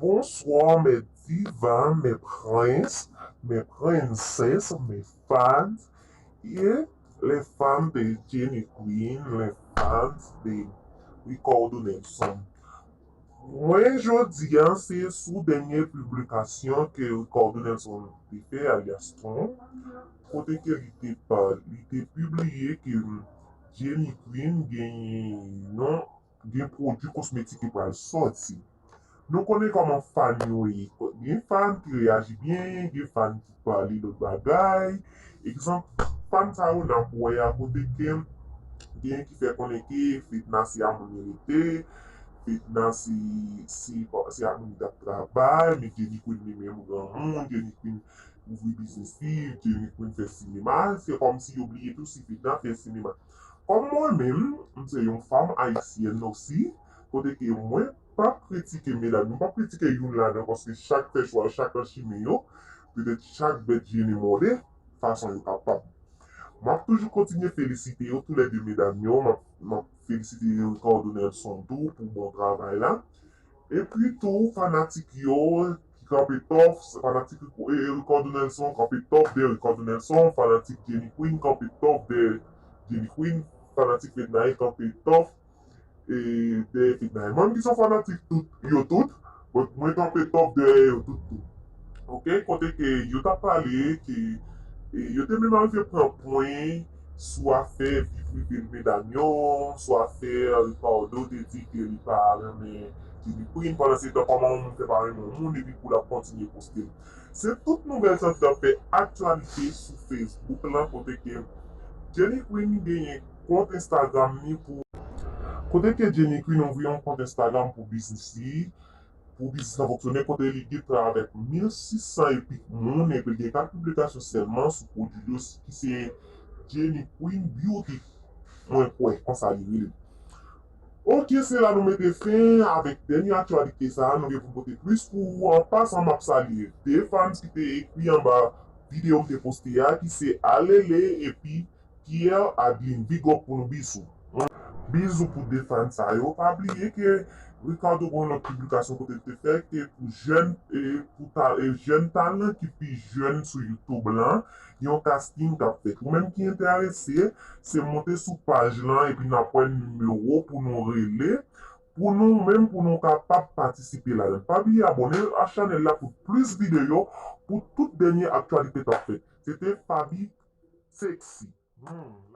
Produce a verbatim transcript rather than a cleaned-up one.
Bonsoir, mes divas, mes princes, mes princesses, mes fans, et les fans de Jenny Queen, les fans de Ricardo Nelson. Mwen, jodi a, se sou dènye piblikasyon ke Ricardo Nelson te fè, alyas Ton, kote ke li te pa, li te pibliye ke Jenny Queen genyen yon, gen pwodui kosmetik ki pral sòti. Nou konnen kòman fan yo ye. Gen fan ki reyaji byen, gen fan ki pale lòt bagay. Egzanp, fan sa yo n ap wè a kote ke gen ki fè konnen ke Fedna se a moun li rete, Fedna se, se, se a moun li t ap travay, men Jenny Queen li menm granmoun, Jenny Queen ouvri biznis li, Jenny Queen fè sinema, se kòmsi yo bliye tou si Fedna fè sinema. Kòm mwen menm, m se yon fanm ayisyèn osi, kote ke mwen p ap kritike medam yo, m p ap kritike youn ladan, paske chak fè chwa, chak nan chimen yo, petèt chak bèt jene mòde, fason yo kapab. M ap toujou kontinye felisite yo, toulède medam yo, m ap, m ap felisite Ricardo Nelson tou pou bon travay la. Epi tou, fanatik yo ki kanpe tòf, fanatik Rico- e, Ricardo Nelson kanpe tòf dèyè Ricardo Nelson, fanatik Jenny Queen kanpe tòf dèyè Jenny Queen, fanatik Fednaelle kanpe tòf e, dèyè Fednaelle. Mwen menm ki se yon fanatik tout, yo tout, but mwen kanpe tòf dèyè yo tout tou. Ok, kote ke yo t ap pale ke e, yo te menm arive pran pwen sou afè vi prive medam yo, sou afè Ricardo te di ke li pa renmen Jenny Queen, pandan se tan kòman yon moun fè pa renmen yon moun epi pou l ap kontinye poste l. Se tout nouvèl sa ki t ap fè aktyalite sou Facebook lan, kote ke Jenny Queen genyen kont Instagram li pou kote ke Jenny Queen ouvri yon kont Instagram pou biznis li, pou biznis lan fonksyone, kote li gen travay avèk mil sis san epi moun, epi li gen kat piblikasyon sèlman sou pwodui yo ki se Jenny Queen Beauty, mwen kwè, konsa li rele. Ok, se la nou mete fen avèk dènye aktyalite sa a, nou gen pou pote plis pou ou. An pasan, m ap salye de fans ki te ekri anba videyo m te poste a, ki se Alele epi Pierre Adeline. Big up pou nou, bizou. Bizou pou de fans sa yo. Pa bliye ke Ricardo gen yon lòt piblikasyon kote l te fè ke pou jèn, e, pou ta, e, jèn talan ki pi jèn sou YouTube lan, yon casting k ap fèt. Ou menm ki enterese, se monte sou paj lan epi n ap wè nimewo pou nou rele, pou nou menm, pou nou kapab patisipe ladan. Pa bliye abòne a chanèl la pou plis videyo, pou tout dènye aktyalite k ap fèt. Se te Faby Sexy. Hmm.